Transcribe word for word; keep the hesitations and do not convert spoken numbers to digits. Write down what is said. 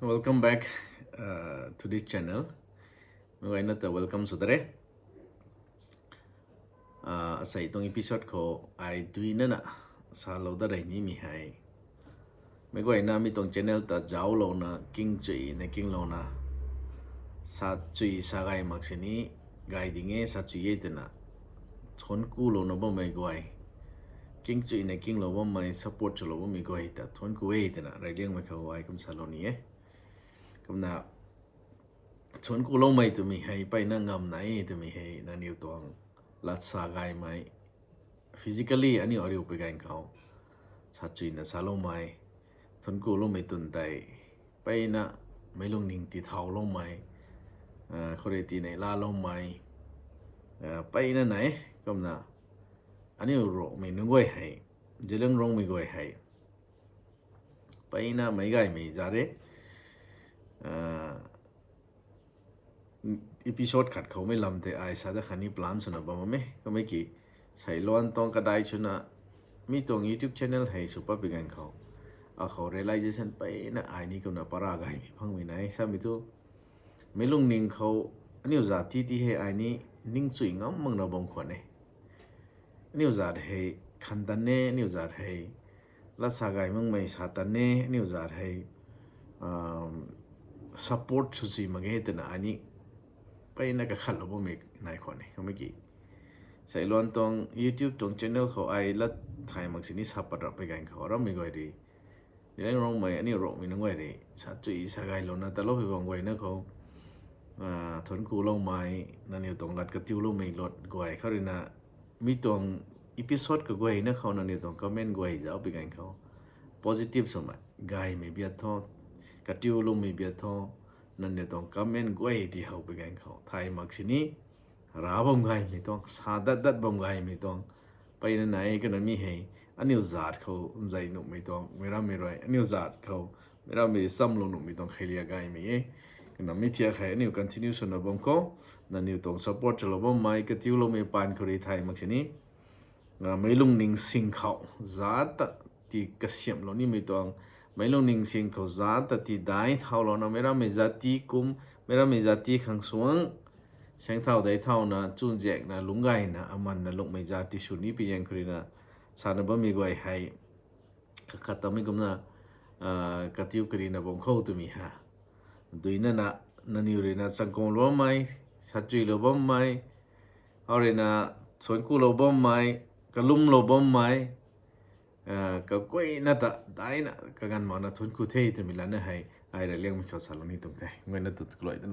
Welcome back uh, to this channel. Meic guayna ta welcome sw da re. Uh, asei tuang episode khou ai duinana salou dat rei nimei hei, meic guayna mi tuang channel ta zauclouna kingchuina kinglouna sa chui sa gay mak sini gay ding e, sa chui e twna thuanc kulouna bammei guay, kingchuina kinglou bammei, support swlou bammei guay ta thuanc ku e twna reyliangmei khou ai kum salou ni e. Kumna thuanc kuloumei twmei hei mpeyna ngam nai e twmei hei nangniw tuang lat sa gaymei, physically aniu ariu pui ganv khou sa chuina saloumei, thuanc kuloumei twn tei mpeyna meic lungning tithauloumei, khou rui tinei laaloumei mpeyna nai. Kumna aniu Rongmei nunc guay hei, Zeliangrongmei guay hei mpeyna meic gaymei zat e. Episode khat khoumei lam tei ai sa dat khatni plan swna bam e. Kummei ki, seiluan tuang kadai swna mi tuang YouTube channel hei sw pat pui ganv khou, akhou realization mpeyna ai ni kumna para gaymei phangmei nai samei thu, meic lungning khou aniu zat ti ti hei ai ni ningchui ngam makna bam khwan e. Aniu zat hei khan tan e, aniu zat hei lat sa gay makmei sa tan e, aniu zat hei support sw chui mak ge twna ai ni mpeyna kakhatlou bammei nai khwan e. Kummei ki, seiluan tuang YouTube tuang channel khou ai lat thay mak sini sa pat rap pui ganv khou arammei guay rui, Zeliangrongmei aniu Rongmei nunc guay rui sa chui sa gaylouna taloupui bam guayna khou thuanc kuloumei, nangniw tuang lat katiuloumei lat guay khou ruina, mi tuang episode kaguayna khou nangniw tuang comment guay zauc pui ganv khou positive swmei gaymei biat tho, katiuloumei biat tho, nangniw tuang comment guay ti how pui ganv khou thay mak sini ra bam gaymei tuang, sa dat dat bam gaymei tuang mpeyna nai. Kumna mi hei aniu zat khou nzei nuhmei tuang, meic rammei rui aniu zat khou meic rammei chamlou nuhmei tuang kheilia gaymei e. Kumna mi thiak hei aniu continue swna bam khou, nangniw tuang support swlou bammei, katiuloumei paan khou rui thay mak sini meic lungning sing khou zat ta ti kasiamhlou nimei tuang, meic lungning sing khou zat ta ti dai thaulouna meic rammei zat ti kum, meic rammei zat ti khang suang saeng thau dei thauna chuzaenghna lungc gayna amanna lungmei zat ti sw ni pui zaeng khou ruina sana bammei guay hei kakhat tamei kumna katiu karina bam khou twmei ha, duinana nangniw ruina changkuanglou bammei, sa chuilou bammei, khou ruina thuanc kulou bammei, kalumlou bammei kaguayna ta daina kaganv makna thuanc ku the twmei lana hei ai reyliangmei khou salou ni tuang the. Meic guayna ta kalui tana